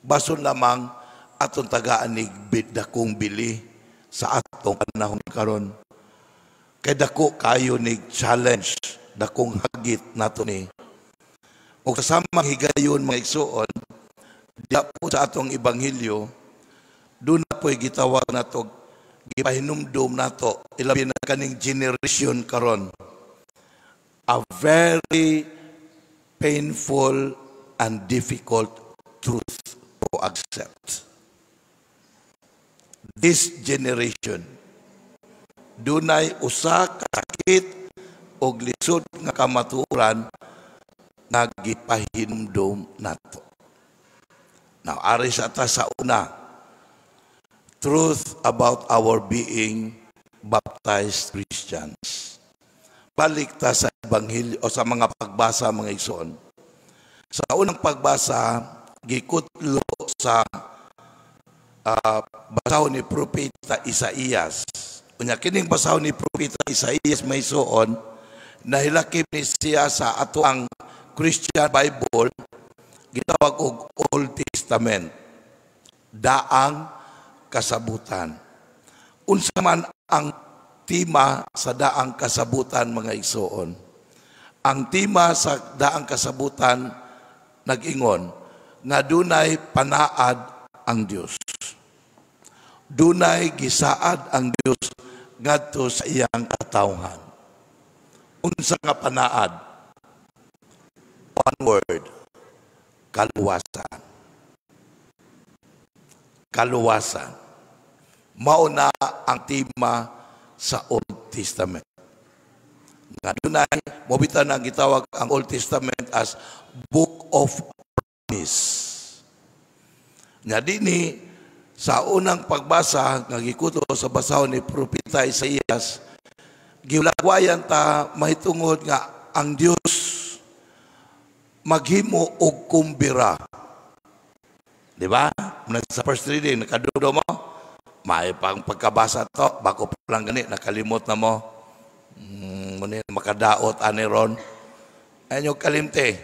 Bason lamang atong tagaan ni dakong bili sa atong panahon karon. Kay dako kayo ni challenge, dakong hagit nato ni. O sa samang higayon, mga igsuon, diya po sa atong ebanghelyo, doon na po'y gitawag nato, gipahinumdum nato, ilabi na kaning generation karon. A very painful and difficult truth to accept. This generation, dunay usa ka sakit og lisod nga kamatuoran nga gipahinumdum nato. Now, ari sa ta sa una, truth about our being baptized Christians. Balik ta sa ebanghelyo o sa mga pagbasa, mga igsoon. Sa unang pagbasa, gikutlo sa basahon ni Propeta Isaías. Unya kining basahon ni Propeta Isaías, mga igsoon, nahilakip ni siya sa ato ang Christian Bible, gitawag og Old Testament. Daang Kasabutan. Unsa man ang tema sa Daang Kasabutan, mga igsoon? Ang tema sa Daang Kasabutan nag-ingon nga dunay panaad ang Dios. Dunay gisaad ang Dios ngadto sa iyang katawhan. Unsa nga panaad? One word, kaluwasan. Kaluwasan. Mao na ang tema sa Old Testament. Nga dunay, mao bitaw na gitawag ang Old Testament as Book of Promise. Nga dinhi sa unang pagbasa nga gikutlo sa basahon ni Propeta Isaias, gilagwayan ta mahitungod nga ang Dios maghimo og kumbira. Di ba? Sa first reading, nakadudo mo? May pang pagkabasa to, bako pa lang gani, nakalimot na mo. Muna makadaot ani ron. Anyo kalimte.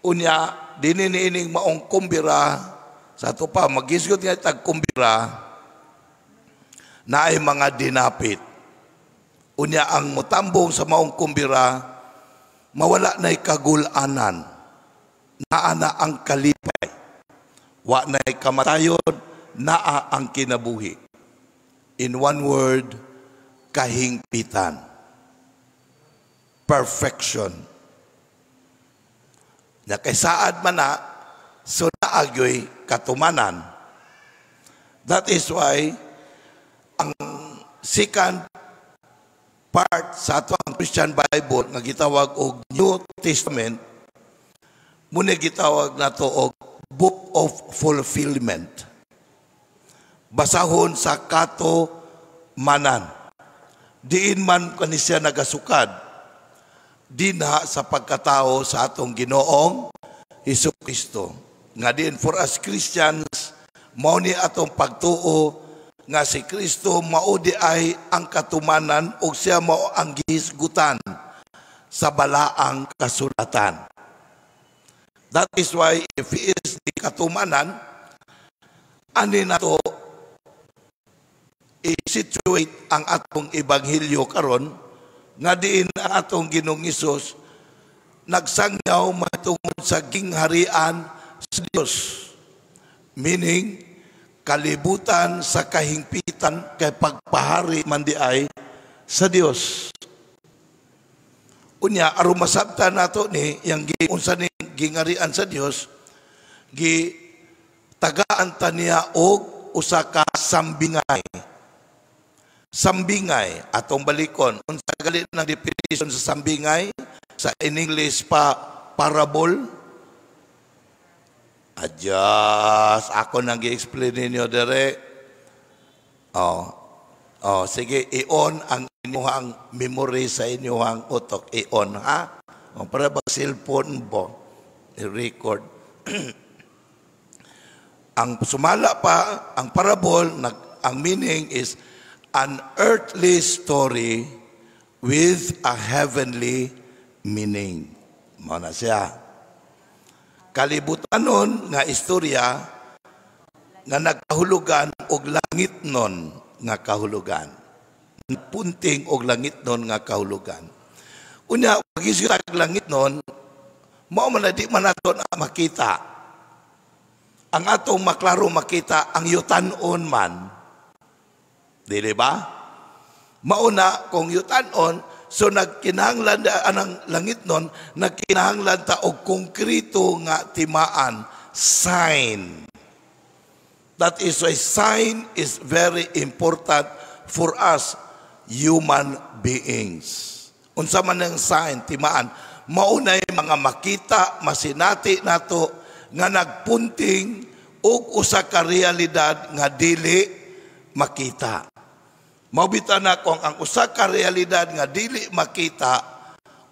Unya, dini niining maong kumbira, sa ato pa, magisgot nga tag kumbira, naay mga dinapit. Unya ang mutambong sa maong kumbira, mawala na'y kagulanan. Naa na ang kalipay. Wa na'y kamatayon, naa ang kinabuhi. In one word, kahingpitan. Perfection. Na kay saad man na, so naagyoy katumanan. That is why ang second part sa ato ang Christian Bible nga gitawag og New Testament, muna gitawag nato og Book of Fulfillment. Basahon sa katumanan. Diin man kani siya nagasukad dinha sa pagkatao sa atong Ginoong Hesus Kristo. Nga diin for us Christians, mao ni atong pagtuo nga si Kristo mao di ay ang katumanan ug siya mao ang gihisgutan sa balaang kasulatan. That is why if he is the katumanan, ani nato i-situate ang atong ebanghelyo karon nga diin ang atong Ginoong Hesus nagsangyaw mahitungod sa gingharian sa Dios. Meaning, kalibutan sa kahingpitan kay pagpahari man di ay sa Dios. Unya, aron masabtan nato ni yang gi unsa ni gingharian sa Dios, gi tagaan ta niya og usa ka sambingay. Sambingay, atong balikon. Unsa gali ng definition sa sambingay? Sa in English pa, parable. Adiyos, ako nang gi-explain ninyo dere. Oh, sige, i-on ang inyong memory sa inyong utok. I-on, ha? Oh, para ba cellphone bo? I-record. Ang sumala pa, ang parable, ang meaning is an earthly story with a heavenly meaning. Mao na siya. Kalibutanon nga istorya nga nagkahulugan og langitnon nga kahulugan. Punting og langitnon nga kahulugan. Unya, pag-isip langitnon, mao man na di man nato na makita. Ang atong maklaro makita ang yutanon man. Dili ba? Mauna kung yutanon, so nagkinahanglan anang langit nun, nagkinahanglan ta og konkreto nga timaan, sign. That is why sign is very important for us human beings. Unsa man ang sign, timaan, maunay mga makita, masinati nato nga nagpunting og usa ka realidad nga dili makita. Mao bitaw na kung ang usa ka realidad nga dili makita,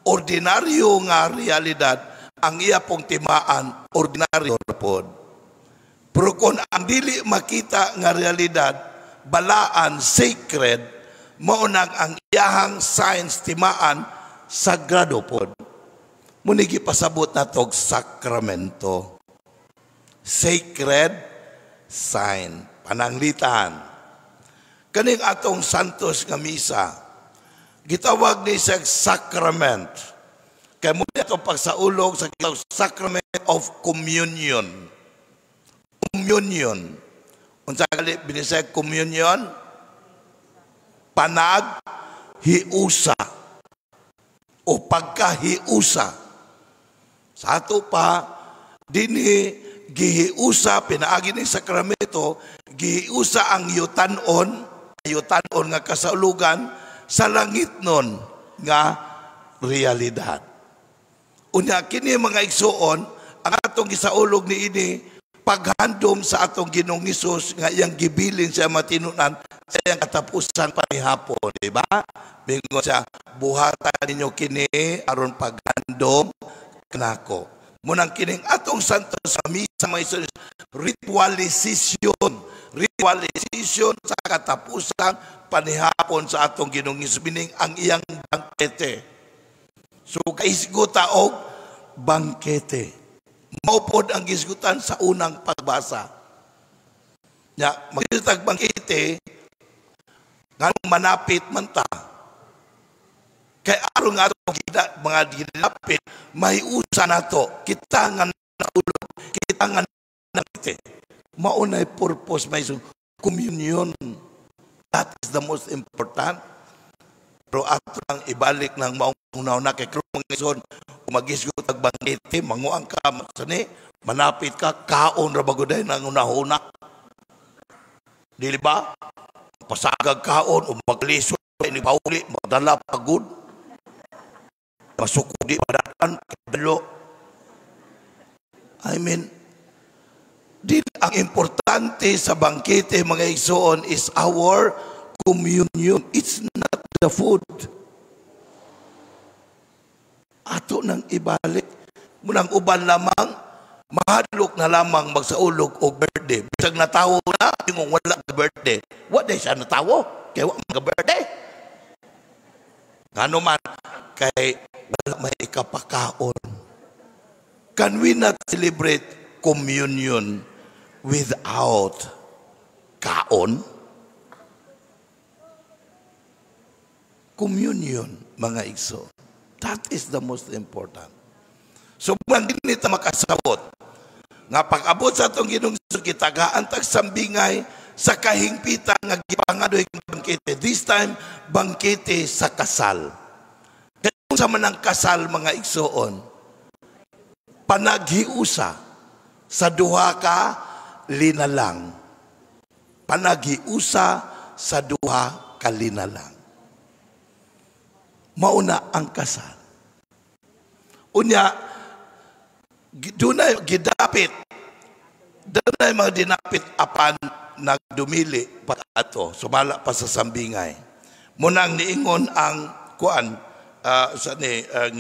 ordinaryo nga realidad, ang iya pong timaan, ordinaryo pod. Pero kung ang dili makita nga realidad, balaan, sacred, mao nang ang iyahang signs, timaan, sagrado pod. Muni gipasabot na tog sakramento. Sacred sign, pananglitan. Kaning atong Santos nga misa, gitawag ni siya sacrament. Kay mo atong pagsaulog sa gitawag sacrament of communion. Communion. Unsa gali binisay communion? Panag hiusa o pagkahiusa. Sa ato pa, dinhi gihiusa, pinaagi ni sakramento, gihiusa ang yutanon, yutanon nga kasaulugan sa langit nun nga realidad. Unya kini, mga igsuon, ang atong gisaulog ni ini paghandom sa atong Ginoong Hesus nga iyang gibilin sa matinunan sa iyang katapusan panihapon, di ba? Mingon siya, "Buhatan ninyo kini aron paghandom kanako." Munang kining atong Santo sa misa, mga igsoon, ritualization, ritualization sa katapusan panihapon sa atong Ginoong Hesus, meaning ang iyang bangkete. So kaisgo ta og bangkete. Mao pod ang gisgutan sa unang pagbasa. Ya, magkitag bangkete, nganong manapit man ta? Kay aron nga atong gida, mga ginapit, mahiusa nato kita nga naulog, kita nga nangite. Maunay purpose may communion. That is the most important. Pero ato ang ibalik ng maong una kay kung mga igsoon, kung magisgot ag bangkete, manguang ka sani, manapit ka, kaon ra baguday nang una-una. Dili ba? Pasagag kaon o maglisod ni pauli, madala pagod. Masuko di padaan, kabalo. I mean, di ang importante sa bangkete, mga igsoon, is our communion. It's not the food. Ato nang ibalik. Munang uban lamang, mahadlok na lamang magsaulog og birthday. Bisag natawo na, yung wala ka birthday. Wa day siya natawo, kay wa ka birthday. Ngano man, kay wala may ikapakaon. Can we not celebrate communion without kaon? Communion, mga igso. That is the most important. So, kung hindi ta makasabot, nga pag-abot sa atong Ginoong Hesus, gitagaan tag sambingay sa kahingpitan nga gipangadoy bangkete. This time, bangkete sa kasal. Kaya kung sa man ang kasal, mga igsoon, panaghiusa sa duha ka linalang. Panaghiusa sa duha ka linalang. Mauna ang kasal. Unya, dunay gidapit, dunay mga dinapit apan nagdumili pa ato, sumala pa sa sambingay. Munang niingon ang kuan sa ni ang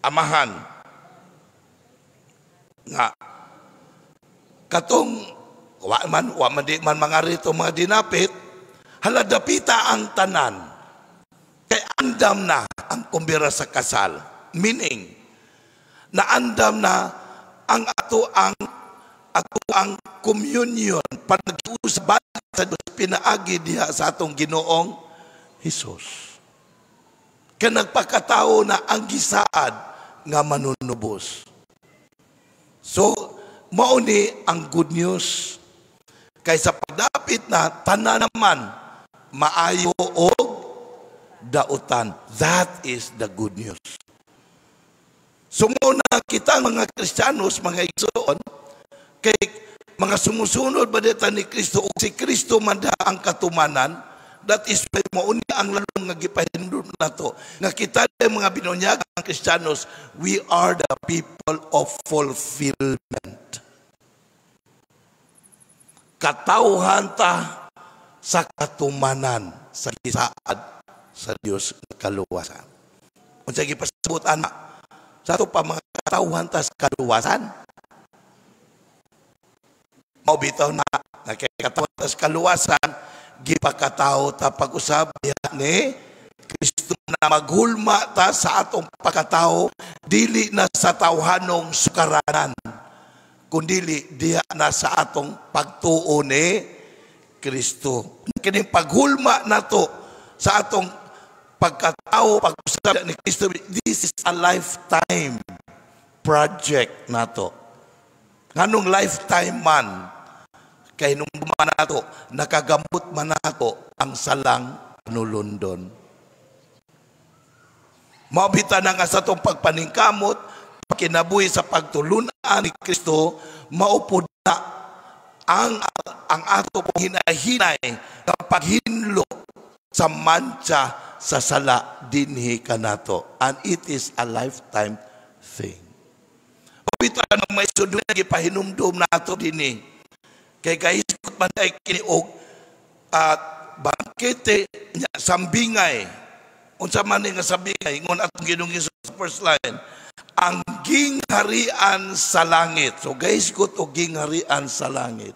amahan nga katong wa man di man mga rito mga dinapit, hala, dapita ang tanan kay andam na ang kumbira sa kasal, meaning Naandam na ang ato ang communion, panag-usab sa Dios, pinaagi diha sa atong Ginoong Hesus. Kay nagpakatao na ang gisaad nga manunubos. So, mao ni ang good news. Kay sa pagdapit na, tanan naman, maayo og dautan. That is the good news. So muna kita mga Kristiyanos, mga igsoon, kay mga sumusunod ba dita ni Kristo, ug si Kristo man da ang katumanan, that is why mao ni ang lalong nga gipahinumdum nato nga kita mga binunyag ang Kristiyanos, we are the people of fulfillment. Katawhan ta sa katumanan sa gisaad sa Dios nga kaluwasan. Unsa gipasabot ana? Sa ato pa mga katawhan ta sa kaluwasan. Mao bitaw na nga kay katawhan ta sa kaluwasan, gipakatawo ta pag-usab diha ni Kristo na maghulma ta sa atong pagkatao, dili na sa tawhanong sukaranan, kundili diha na sa atong pagtuo ni Kristo. Kining paghulma nato sa atong pagkatao, pag-usab ni Kristo, this is a lifetime project nato. Nganong lifetime man? Kay nung man nato, nakagamot man nato ang salang panulundon. Mabita na nga sa atong pagpaningkamot, kinabuhi sa pagtulunan ni Kristo, maupod na ang ato pong hinahinay nga paghinlo sa mancha sa sala dinhi kanato. And it is a lifetime thing. Mabita na may sudod gipahinumdum nato dinhi. Kay kahiskot man ay kini og at bangkete nya sambingay. Unsa man ni nga sambingay? Ingon atong Ginoong Hesus sa first line, ang gingharian sa langit. So gahisgot og gingharian sa langit.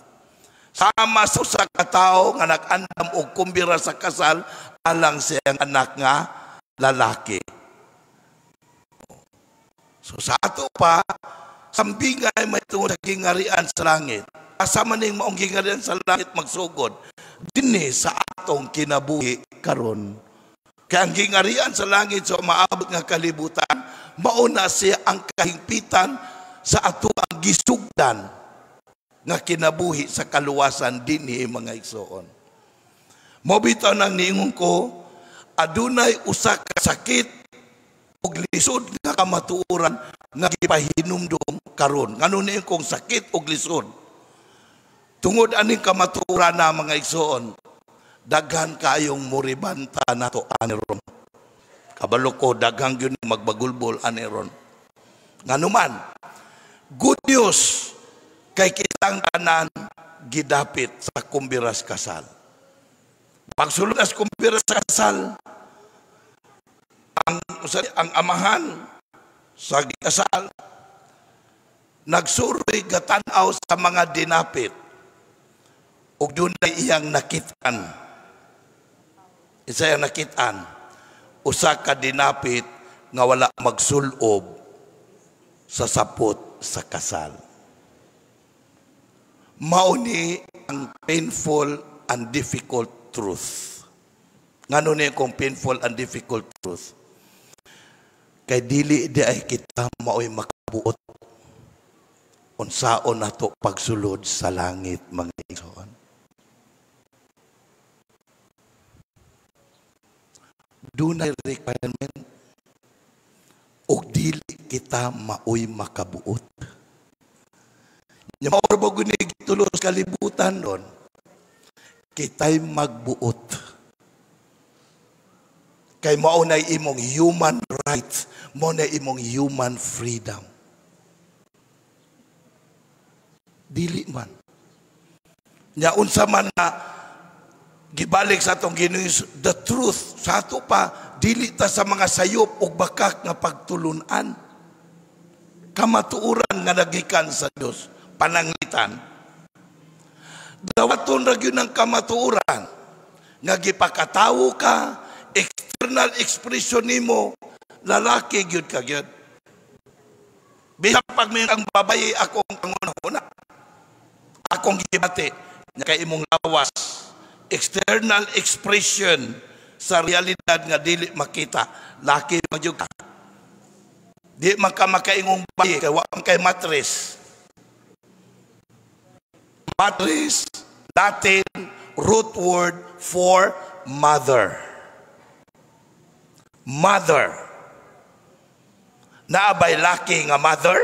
Sama sa usa ka tawo nga nag-andam og kumbira sa kasal alang sa iyang anak nga lalaki. So sa ato pa, sambingay may tungod sa gingharian sa langit. Asa man ning maong gingharian sa langit magsugod? Dinhi sa atong kinabuhi karon. Kay ang gingharian sa langit sa maabot nga kalibutan, mauna siya ang kahingpitan sa ato ang gisugdan nga kinabuhi sa kaluwasan dinhi, mga igsoon. Mao bitaw nang niingon ko, adunay usa ka sakit ug lisod nga kamatuoran nga gipahinumdum karon. Ngano niingon kong sakit ug lisod? Tungod aning kamatuoran na, mga igsoon, daghan kayong muribanta nato ani ron. Kabalo ko daghang gyud magbagulbol ani ron. Nganuman, good news kay kitang tanan gidapit sa kumbiras kasal. Pagsulod as kumbiras kasal, ang amahan sa kasal nagsuroy gatanaw sa mga dinapit ug dunay iyang nakit-an. Isa iyang nakit-an, usa ka dinapit nga wala magsulob sa sapot sa kasal. Mao ni ang painful and difficult truth. Ngano ni kung painful and difficult truth? Kay dili di ay kita maoy makabuot unsaon nato pagsulod sa langit, mga igsoon. Dunay requirement ug dili kita maoy makabuot. Nya mao ba guni gitulos kalibutan ron? Kita'y magbuot. Kay mao nay imong human rights, mao nay imong human freedom. Dili man. Nya unsa man na gibalik sa atong Ginoo, the truth sa ato pa, dili ta sa mga sayop ug bakak nga pagtulunan. Kamatuoran nga nagikan sa Dios, pananglitan. Dawaton ra gyud ang kamatuoran nga gipakatawo ka, external expression nimo lalaki gyud ka gyud. Bisan pag may ang babayi, akong pangunahuna. Akong gibati nya kay imong lawas, external expression sa realidad nga dili makita. Laki man jud ka. Di man ka makaingong bayi kay wa man kay matris. Matris, Latin root word for mother. Mother. Naa bay laki nga mother?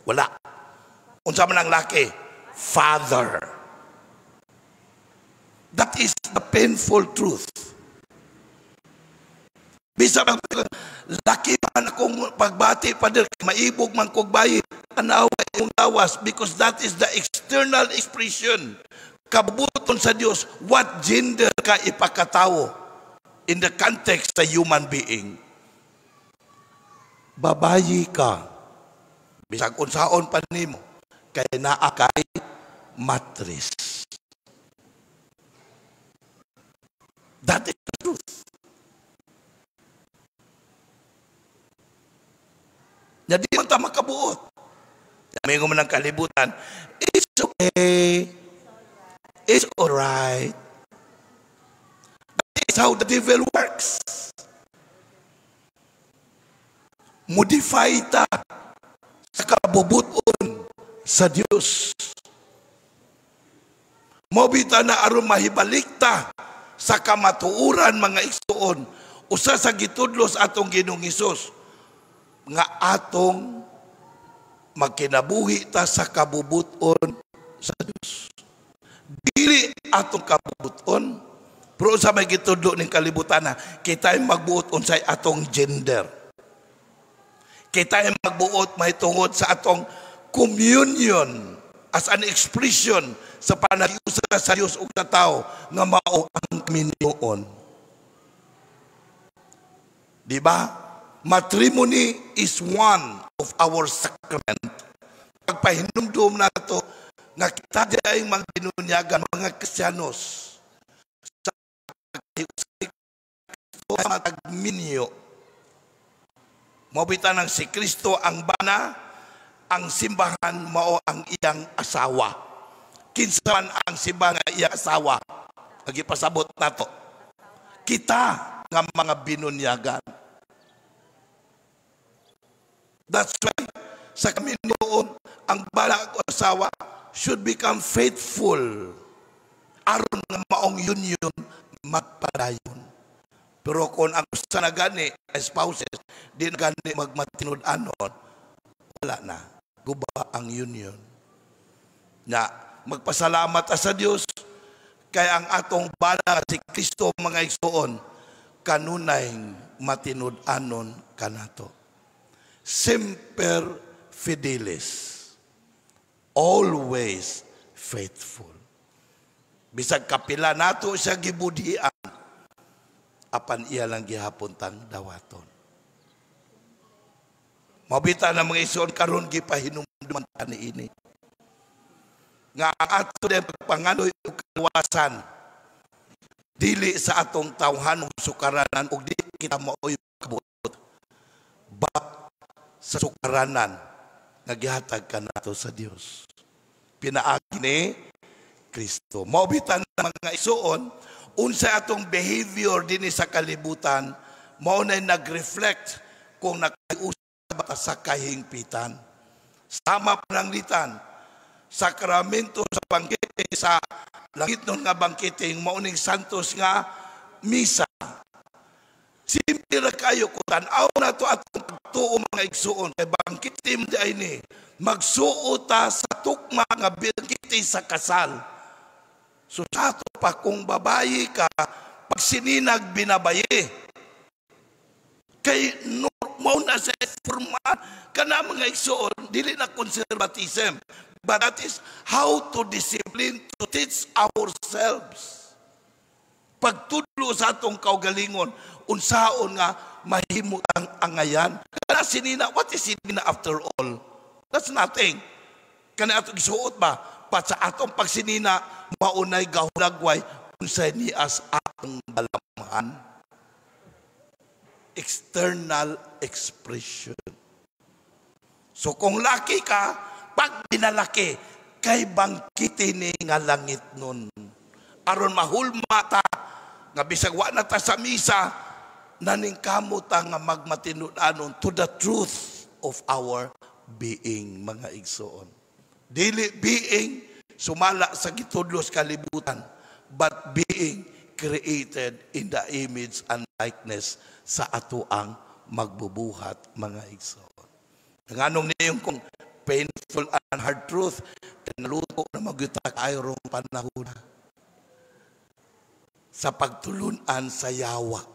Wala. Unsa man ang laki? Father. That is the painful truth. Bisa bang laki man akong pagbati, Father, maibog man kog bayi, tanawa imong lawas because that is the external expression. Kabubuton sa Dios, what gender ka ipakatawo in the context sa human being? Babayi ka. Bisag unsaon pa nimo kay naa kay matris. That is the truth. Nya di man ta makabuot. May man ang kalibutan. It's okay. It's alright. That is how the devil works. Modify ta sa kabubuton sa Dios. Mobita na aron mahibalik ta sa kamatuoran, mga igsuon, usa sa gitudlo sa atong Ginoong Hesus nga atong magkinabuhi ta sa kabubuton sa Dios. Dili atong kabubuton, pero sa may gitudlo ning kalibutan na kita'y magbuot unsay atong gender. Kita'y magbuot mahitungod sa atong communion as an expression sa panag-usa sa Dios ug sa tao nga mao ang minyoon. Di ba? Matrimony is one of our sacrament. Pagpahinumdum nato nga kita di ay mga binunyagan, mga Kristiyanos, sa tagminyo. Mabita ng si Kristo ang bana, ang simbahan mao ang iyang asawa. Kinsa man ang simbahan nga iyang asawa? Nagipasabot nato. Kita nga mga binunyagan. That's why sa kami noon, ang bana o asawa should become faithful aron nga maong union magpadayon. Pero kung ang usa na gani spouses di na gani magmatinud-anon, wala na, guba ang union. Na magpasalamat ta sa Dios kay ang atong bana si Kristo, mga igsuon, kanunay matinud-anon kanato. Semper fidelis, always faithful. Bisag kapila nato siya gibudhian, apan iya lang gihapon tang dawaton. Mabita na, mga igsoon, karon gipahinumduman ta niini. Nga ang ato din pagpanganoy og kaluwasan dili sa atong tawhanong sukaranan ug di kita maoy kabot, but sa sukaranan nga gihatag kanato sa Dios pinaagi ni Kristo. Mao bitaw na, mga igsuon, unsa atong behavior dinhi sa kalibutan, mao na nag-reflect kung nakausap ba ta sa kahingpitan. Sama pananglitan, sakramento sa bangkete, sa langit nun nga bangkete, mao ning santos nga misa. Simple ra kayo kung tan-aw na to atong pagtuo, mga igsuon, kay bangkete man di ay ni magsuo ta sa tukma nga bangkete sa kasal. So sa ato pa kung babayi ka, pag sininag binabayi. Kay no, mao na sa forma kana, mga igsuon, dili na conservatism. But that is how to discipline, to teach ourselves. Pagtudlo sa atong kaugalingon, unsaon nga mahimo ang angayan. Kana sinina, what is sinina after all? That's nothing. Kana atong gisuot ba? Pa sa atong pagsinina, maunay gahulagway, unsay nias atong dalamhan. External expression. So kung laki ka, pag binalaki, kay bangkiti ni nga langit nun. Aron mahulma ta, nga bisag wa na ta sa misa, naningkamot ta nga magmatinud-anon to the truth of our being, mga igsoon. Dili being sumala sa gitudlo sa kalibutan, but being created in the image and likeness sa atoang magbubuhat, mga igsoon. Nganong niyong kung painful and hard truth, naluto na magyuta kayo rong panahon sa pagtulunan sa yawa.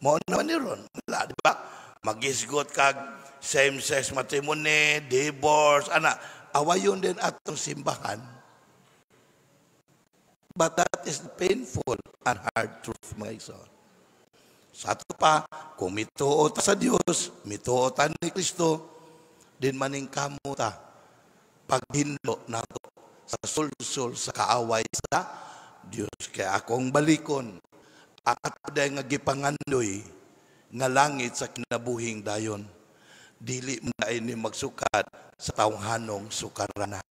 Mao naman ni ron. Wala, di ba? Magisgot kag same-sex matrimony, divorce, ana. Awayon din atong simbahan. But that is painful and hard truth, mga igsoon. Sa ato pa, kung mituo ta sa Dios, mituo ta ni Kristo, din maning kamo ta paghinlo nato sa sulsul sa kaaway sa Dios. Kaya akong balikon, ang ato nga gipangandoy nga langit sa kinabuhing dayon, dili man day ni magsukad sa tawhanong sukaranan.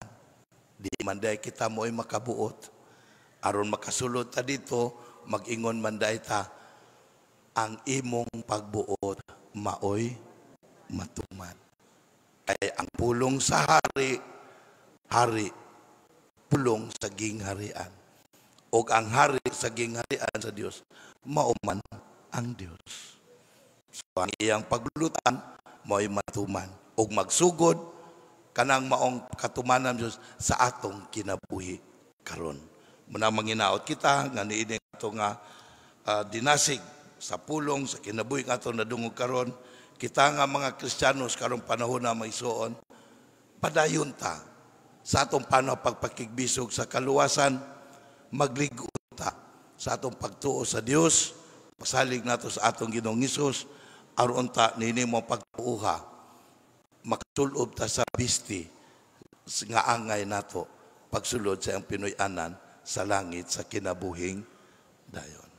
Di man day kita mo'y makabuot. Aron makasulod ta dito, mag-ingon man day ta, ang imong pagbuot maoy matuman. Kay ang pulong sa hari, hari, pulong sa gingharian. O ang hari sa gingharian sa Dios, mauman ang Dios. So ang iyang pagbulutan, mao'y matuman. O magsugod, kanang maong katumanan Dios sa atong kinabuhi karon. Muna manginaot kita, nga niini ato nga dinasig sa pulong, sa kinabuhi nga atong nadungog karon, kita nga mga Kristiyanos karong panahon na maisuon, padayon ta sa atong panaw pagpakigbisog sa kaluwasan, magligo ta sa atong pagtuo sa Dios, pasalig nato sa atong Ginoong Hesus, aron ta nini mo pagtuoha, makatulob ta sa bisti nga angay nato pagsulod sa iyang Pinoy-anan sa langit sa kinabuhing dayon.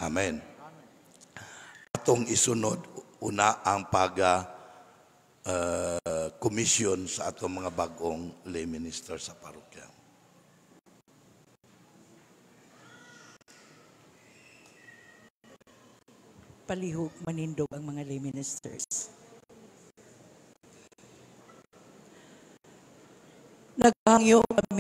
Amen. Atong isunod una ang pag komisyon sa atong mga bagong lay minister sa parokya. Palihog manindog ang mga lay ministers. Naghangyo kami